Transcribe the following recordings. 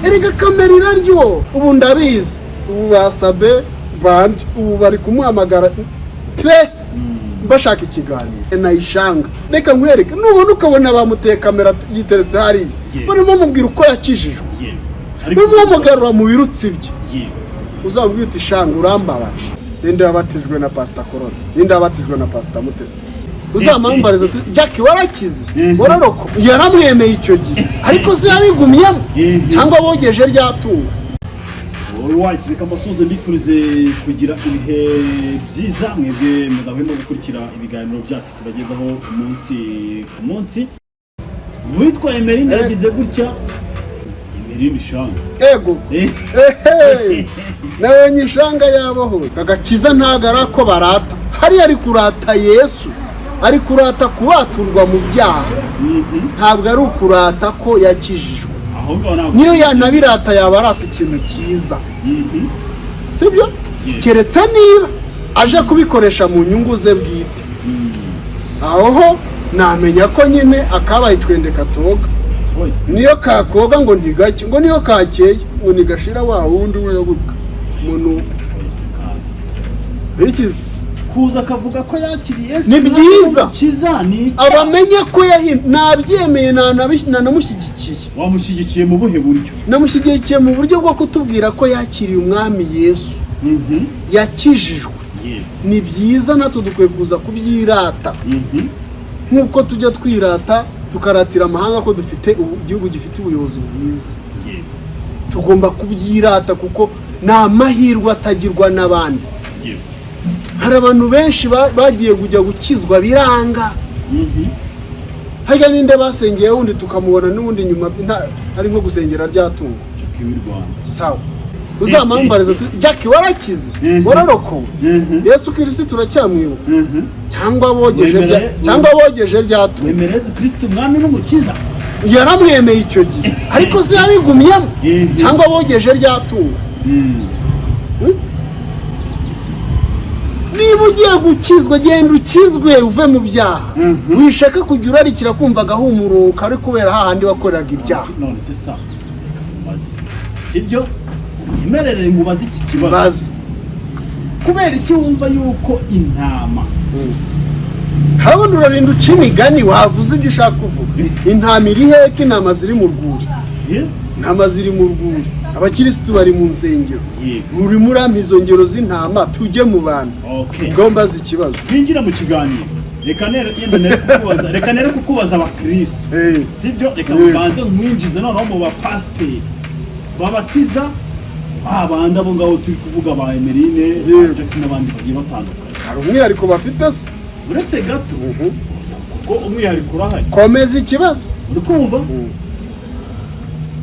Erega kamera iraryo. Ubu ndabizi, ubu basabe bandi ubu bari kumuhamagara pe, bashaka ikiganiro nayishanga. Reka nkwereke, nubona ukabona bamuteye kamera yiteretse hariya, barimo bamubwira uko yakijijwe, barimo bamugarura mu birutsi bye, uzamubwira uti: "Shanga, urambabaje. Ninde wabatijwe na Pasita Korode? Ninde wabatijwe na Pasita Mutesi?" Uzamwambariza uti: "Jack, warakize, wararoko." Yaramwemeye icyo gihe, ariko se yabigumyemo cyangwa bogeje rya tungo? Alright, reka mbasuhuze, mbifurize kugira ibihe byiza, mwebwe mudahwema gukurikira ibiganiro byacu tubagezaho umunsi ku munsi. Witwa Emeline yagize gutya, Emeline Shanga. Ego. Eh, Ehe, nawe nyishanga yabaho. Agakiza ntabwo ari ako barata hariya, ari kurata Yesu, ari kurata kubaturwa mu byaha, ntabwo ari ukurata ko yakijijwe. Aho ngaho ntabwo Niyo yanabirata yaba arasa ikintu cyiza, sibyo? Yeah. Keretse niba aje kubikoresha mu nyungu ze bwite, aho ho namenya ko nyine akabaye icwende katoga. Oya. Niyo kakoga ngo ntigacye, ngo niyo kakeye ngo ntigashira wa wundi we gutya umuntu. Oya se kandi. Bikize. Kuza akavuga ko yakiriye Yesu Ni byiza. Umukiza ni icyaha. Abamenye ko nabyemeye, nanamushyigikiye. Wamushyigikiye mu buhe buryo? Namushyigikiye mu buryo bwo kutubwira ko yakiriye Umwami Yesu, yakijijwe. Ni byiza, natwe dukwiye kuza kubyirata, nk'uko tujya twirata tukaratira amahanga ko dufite igihugu gifite ubuyobozi bwiza. Tugomba kubyirata kuko ni amahirwe atagirwa n'abandi. Hari abantu benshi bagiye kujya gukizwa biranga. Harya ninde basengeye wundi tukamubona n'ubundi nyuma ari nko gusengera rya tungo? Jackie w'i Rwanda. Sawa, uzamwambariza uti: "Jack, warakize, wararokowe, Yesu Kirisitu uracyamwibuka, cyangwa bogeje cyangwa bogeje rya tungo?" Wemera Yesu Kristo umwami n'umukiza? Yaramwemeye icyo gihe, ariko se yabigumyemo cyangwa bogeje rya tungo? Hmm? Niba ugiye gukizwa, genda ukizwe uve mu byaha. Wishaka kujya urarikira kumva agahumuro kari kubera hahandi wakoreraga ibyaha. None se sa, reka mubaze, sibyo? Unyemerere mubaze iki kibazo. Bazi. Kubera iki wumva yuko intama Habona urarinda uca imigani, wavuze ibyo ushaka kuvuga. Intama iri heke? Intama ziri mu rwuri. Intama ziri mu rwuri, abakirisitu bari mu nsengero. Urimo urampa izo ngero z'intama, tujye mu bantu. Ubwo mbaza ikibazo. Twinjira mu kiganiro, reka nere yenda nere kukubaza, reka nere kukubaza abakristo, sibyo? Reka mbanze nkwinjize noneho mu bapasiteri babatiza ba bandi, abo ngabo turi kuvuga, ba Emeline, ba Jackie n'abandi bagiye batandukanye. Hari umwihariko bafite se? Uretse gato, kuko umwihariko urahari. Komeza ikibazo. Uri kumva?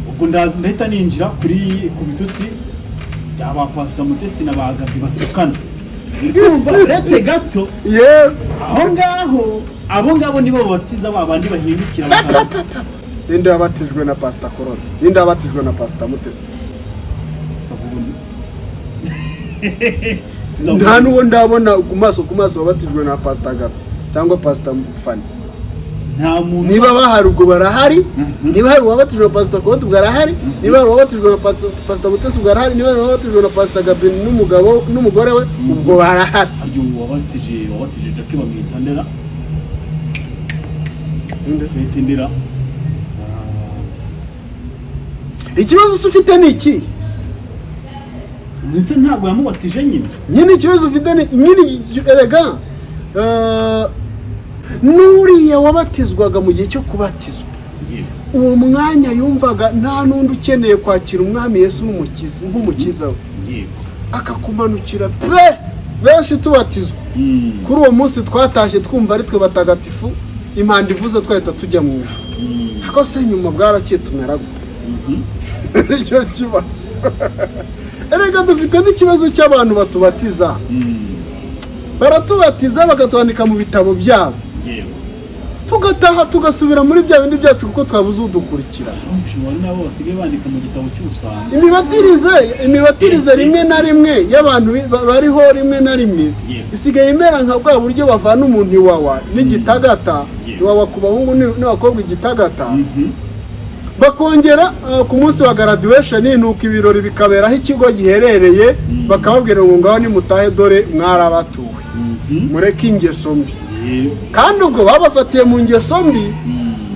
Ubwo ndahita ninjira ku bitutsi bya ba Pasita Mutesi na ba Gabi batukana. Uri kumva? Uretse gato. Yewe. Aho ngaho, abo ngabo nibo babatiza ba bandi bahindukira Ninde wabatijwe na Pasita Korode? Ninde wabatijwe na Pasita Mutesi? Tutavuga undi. Nta n'uwo ndabona ku maso ku maso wabatijwe na Pasita Gabi cyangwa Pasita Fani. Nta muntu. Niba bahari, ubwo barahari. Niba hari uwabatijwe na Pasita Korode, ubwo arahari. Niba hari uwabatijwe na Pasita Mutesi, ubwo arahari. Niba hari uwabatijwe na Pasita Gabi n'umugabo n'umugore we, ubwo barahari. Harya ubu wabatije Jackie bamwita Ndera? Fete Ndera. Ikibazo se ufite ni iki? Ndetse ntabwo yamubatije nyine. Nyine ikibazo ufite ni nyine, erega n'uriya wabatizwaga mu gihe cyo kubatizwa, uwo mwanya yumvaga nta n'undi ukeneye kwakira Umwami Yesu n'umukiza nk'umukiza we, akakumanukira pe. Benshi tubatizwa kuri uwo munsi twatashye twumva ari twe batagatifu, impanda ivuze twahita tujya mu ijuru. Ariko se nyuma bwarakiye tumera gute? Nicyo kibazo. Erega dufite n'ikibazo cy'abantu batubatiza. Baratubatiza bakatwandika mu bitabo byabo, tugataha tugasubira muri bya bindi byacu kuko twabuze udukurikira. Ushobora nabo basigaye bandika mu gitabo cy'ubusambo. Imibatirize rimwe na rimwe y'abantu bariho rimwe na rimwe isigaye imera nka bwa buryo bavana umuntu iwawa n'igitagata, iwawa ku bahungu n'abakobwa igitagata. Bakongera ku munsi wa graduation, nuko ibirori bikabera aho ikigo giherereye, bakababwira ngo ngaho nimutahe, dore mwarabatuwe, mureke ingeso mbi. Kandi ubwo babafatiye mu ngeso mbi,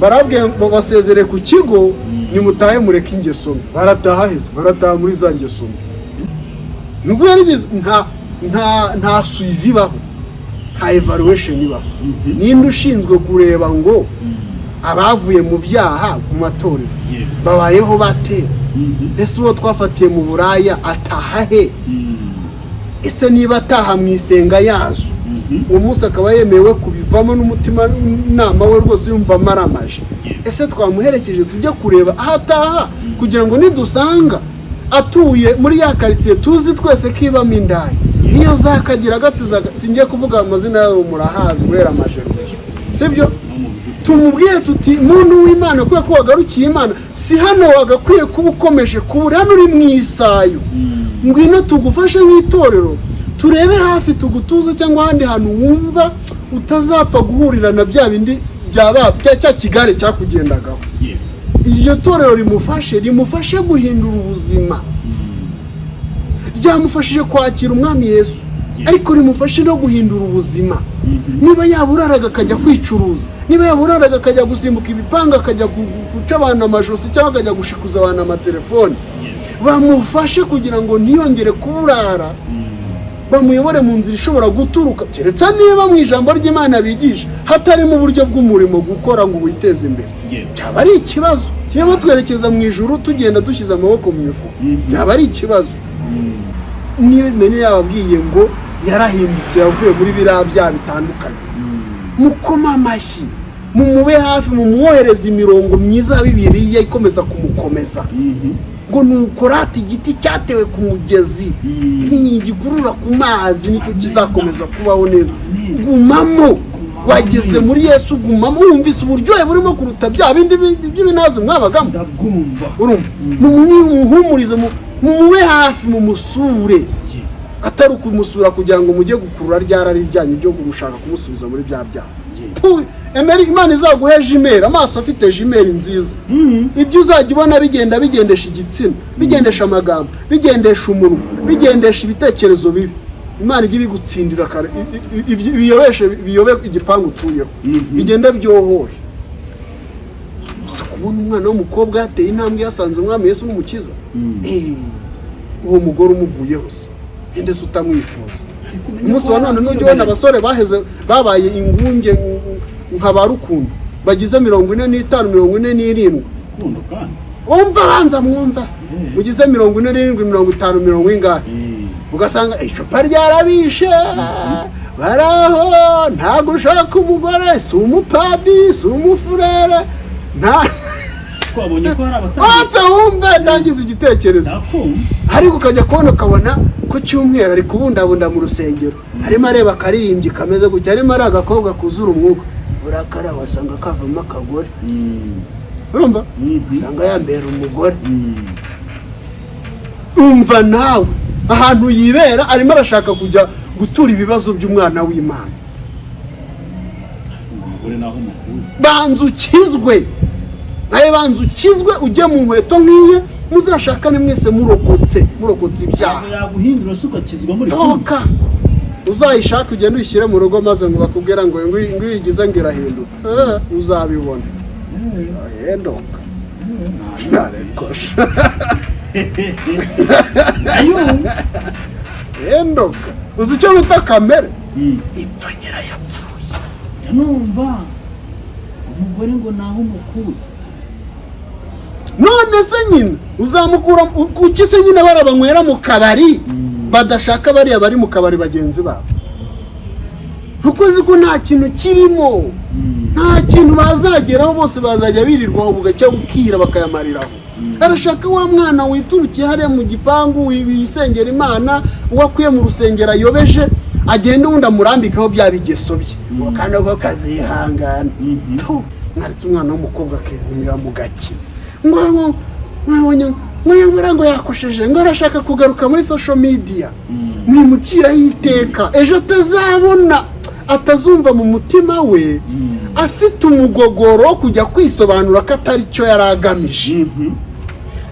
barababwiye ngo basezere ku kigo, nimutahe mureke ingeso mbi. Barataha heza? Barataha muri za ngeso mbi. Nubwo yarigeze nta suivi ibaho, nta evaluation ibaho. Ninde ushinzwe kureba ngo abavuye mu byaha mu matorero babayeho bate? Ese uwo twafatiye mu buraya ataha he? Ese niba ataha mu isenga yazo, uwo munsi akaba yemewe kubivamo n'umutima nama we rwose yumva amaramaje, ese twamuherekeje tujye kureba aho ataha, kugira ngo nidusanga atuye muri ya karitsiye tuzi twese ko ibamo indaya, niyo zakagira gato, singiye kuvuga amazina yabo, murahazi guhera amajeruye, sibyo? Tumubwiye tuti: "Muntu w'Imana, kubera ko wagarukiye Imana, si hano wagakwiye kuba ukomeje kubura, hano uri mu isayo. Ngwino tugufashe nk'itorero, turebe hafi tugutuze cyangwa ahandi hantu wumva utazapfa guhurira na bya bindi byaba bya cya kigare cyakugendagaho." Iryo torero rimufashe guhindura ubuzima. Ryamufashije kwakira Umwami Yesu, ariko rimufashe no guhindura ubuzima. Niba yaburaraga akajya kwicuruza, niba yaburaraga akajya gusimbuka ibipanga, akajya guca abantu amajosi cyangwa akajya gushikuza abantu amatelefoni, bamufashe kugira ngo ntiyongere kuburara, bamuyobore mu nzira ishobora guturuka, keretse niba mu ijambo ry'Imana bigisha hatarimo uburyo bw'umurimo gukora ngo witeze imbere, byaba ari ikibazo. Niba twerekeza mu ijuru tugenda dushyize amaboko mu mifuka, byaba ari ikibazo. Niba Imene yababwiye ngo yarahindutse, yavuye muri biriya byaha bitandukanye, mukoma amashyi, mumube hafi, mumwohereze imirongo myiza ya Bibiliya ikomeza kumukomeza, ngo nukorata igiti cyatewe ku mugezi gikurura ku mazi, nicyo kizakomeza kubaho neza. Gumamo, wageze muri Yesu, gumamo. Wumvise uburyohe burimo kuruta bya bindi by'ibinazi mwabagamo. Ndabwumva. Urumva, mumuhumurize, mumube hafi, mumusure, atari ukumusura kugira ngo mujye gukurura rya rari ryanyu ryo gushaka kumusubiza muri bya byaha. Puh, Emery, Imana izaguhe jumelles, amaso afite jumelles nziza. Ibyo uzajya ubona bigenda bigendesha igitsina, bigendesha amagambo, bigendesha umunwa, bigendesha ibitekerezo bibi, Imana ijye ibigutsindira kare, biyobeshe, biyobe igipangu utuyeho, bigende byohohe. Gusa kubona umwana w'umukobwa yateye intambwe, yasanze Umwami Yesu n'Umukiza, uwo mugore umuguyeho se ninde se utamwifuza? Umunsi wa none nujya ubona abasore baheze babaye ingunge nka ba Rukundo, bagize 45, 47. Rukundo kandi. Wumva, banza mwumva, ugize 47, 50, mirongo ingahe, ugasanga icupa ryarabishe, baraho ntabwo ushaka umugore, si umupadi, si umufurere, nta Twabonye ko hari abatanga. Banza wumve ndangiza igitekerezo. Ndakumva. Ariko ukajya kubona ukabona ku cyumweru ari kubundabunda mu rusengero, arimo areba akaririmbyi kameze gutya, arimo ari agakobwa kuzura umwuka, urakara wasanga kavamo akagore. Urumva, usanga yambera umugore. Umva nawe, ahantu yibera arimo arashaka kujya gutura ibibazo by'umwana w'Imana. Umugore naho umukuru. Banza ukizwe nawe, banza ukizwe, ujye mu nkweto nk'iye, muzashakane mwese murokotse ibyaha. Ntabwo yaguhindura se ugakizwa muri kumwe? Toka uzayishake, ugende uyishyire mu rugo, maze ngo bakubwira ngo uyigize ngo irahinduka. Uzabibona. Yendoka ntarekosha. Ayumva. Yendoka, uzi icyo bita kamere ipfa nyirayapfuye. Numva umugore ngo naho umukuru. None se nyine uzamukura kuki se nyine barabanywera mu kabari, badashaka bariya bari mu kabari bagenzi babo? Ntuko uzi ko nta kintu kirimo, nta kintu bazageraho, bose bazajya birirwaho bugacya bukira bakayamariraho. Arashaka wa mwana witurukiye hariya mu gipangu, wisengera Imana, uwo akuye mu rusengero ayobeje, agenda ubundi amurambikaho bya bigeso bye, ngo kandi ako kazihangana. Tu, mwaretse umwana w'umukobwa akigumira mu gakiza, ngo mwabonye mwayobora ngo yakosheje, ngo arashaka kugaruka muri social media. Mwimuciraho iteka, ejo atazabona, atazumva mu mutima we. Afite umugogoro wo kujya kwisobanura ko atari cyo yari agamije.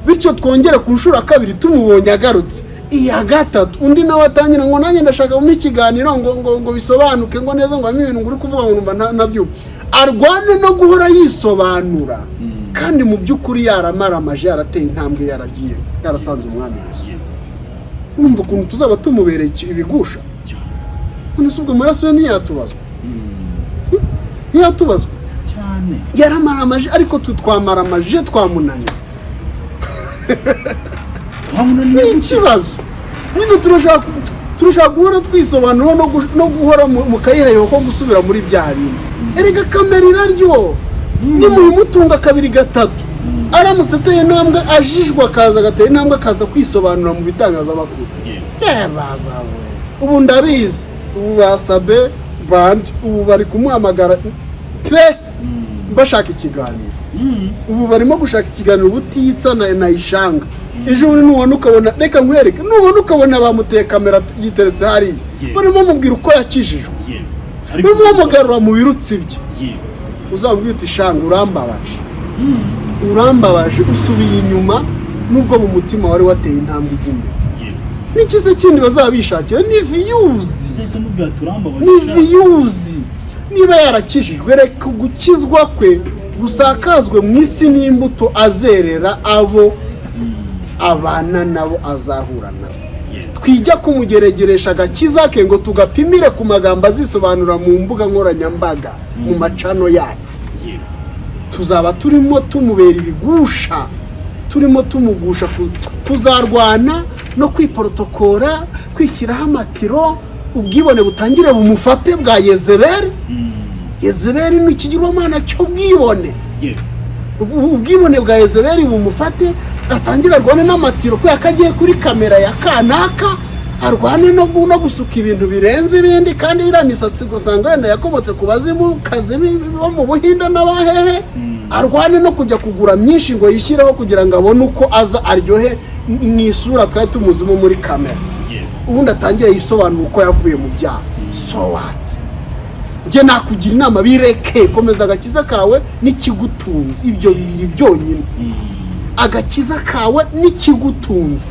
Bityo twongere ku nshuro ya kabiri tumubonye agarutse, iya gatatu undi nawe atangira ngo nanjye ndashaka mu ikiganiro ngo bisobanuke ngo neza, ngo harimo ibintu ngo uri kuvuga ngo numva ntabyumva, arwane no guhora yisobanura, kandi mu by'ukuri yaramaramaje, yarateye intambwe, yaragiye, yarasanze Umwami Yesu. Numva ukuntu tuzaba tumubereye ibigusha. None se ubwo amaraso ye ntiyatubazwa? Ntiyatubazwa? Cyane. Yaramaramaje, ariko twe twamaramaje, twamunaniye. Twamunaniye. Ni ikibazo nyine, turashaka guhora twisobanura no guhora mu kayihayiho ko gusubira muri bya bintu. Erega kamera iraryo, nimubimutunga kabiri gatatu, aramutse ateye intambwe ajijwe, akaza agatera intambwe, akaza kwisobanura mu bitangazamakuru, baba we, ubu ndabizi, ubu basabe bandi ubu bari kumuhamagara pe, bashaka ikiganiro. Ubu barimo gushaka ikiganiro ubutitsa na Ishanga. Ejo bundi nubona ukabona, reka nkwereke, nubona ukabona bamuteye kamera yiteretse hariya, barimo bamubwira uko yakijijwe, barimo bamugarura mu birutsi bye, uzamubwira uti: "Shanga, urambabaje, urambabaje, usubiye inyuma nubwo mu mutima wari wateye intambwe ijya imbere." N'ikize kindi bazaba bishakira ni views. Uzahita umubwira ati urambabaje. Ni views. Niba yarakijijwe, reka gukizwa kwe gusakazwe mu isi n'imbuto azerera abo abana nabo, azahura nabo. Twijya kumugeregeresha agakiza ke ngo tugapimire ku magambo azisobanura mu mbuga nkoranyambaga, mu macano yacu. Tuzaba turimo tumubera ibigusha, turimo tumugusha kuzarwana no kwiporotokora, kwishyiraho amatiro, ubwibone butangire bumufate bwa Yezebeli. Yezebeli ni ikigirwamana cy'ubwibone. Ubwibone bwa Yezebeli bumufate, atangire arwane n'amatiro kubera ko agiye kuri kamera ya kanaka, arwane no gusuka ibintu birenze ibindi, kandi iriya misatsi ugasanga wenda yakomotse ku bazimu kazi bo mu Buhinde n'abahehe, arwane no kujya kugura myinshi ngo yishyireho kugira ngo abone uko aza aryohe mu isura twari tumuzimo muri kamera, ubundi atangire yisobanura uko yavuye mu byaha. So what? Njye nakugira inama, bireke, komeza agakiza kawe n'ikigutunze, ibyo bibiri byonyine, agakiza kawe n'ikigutunze.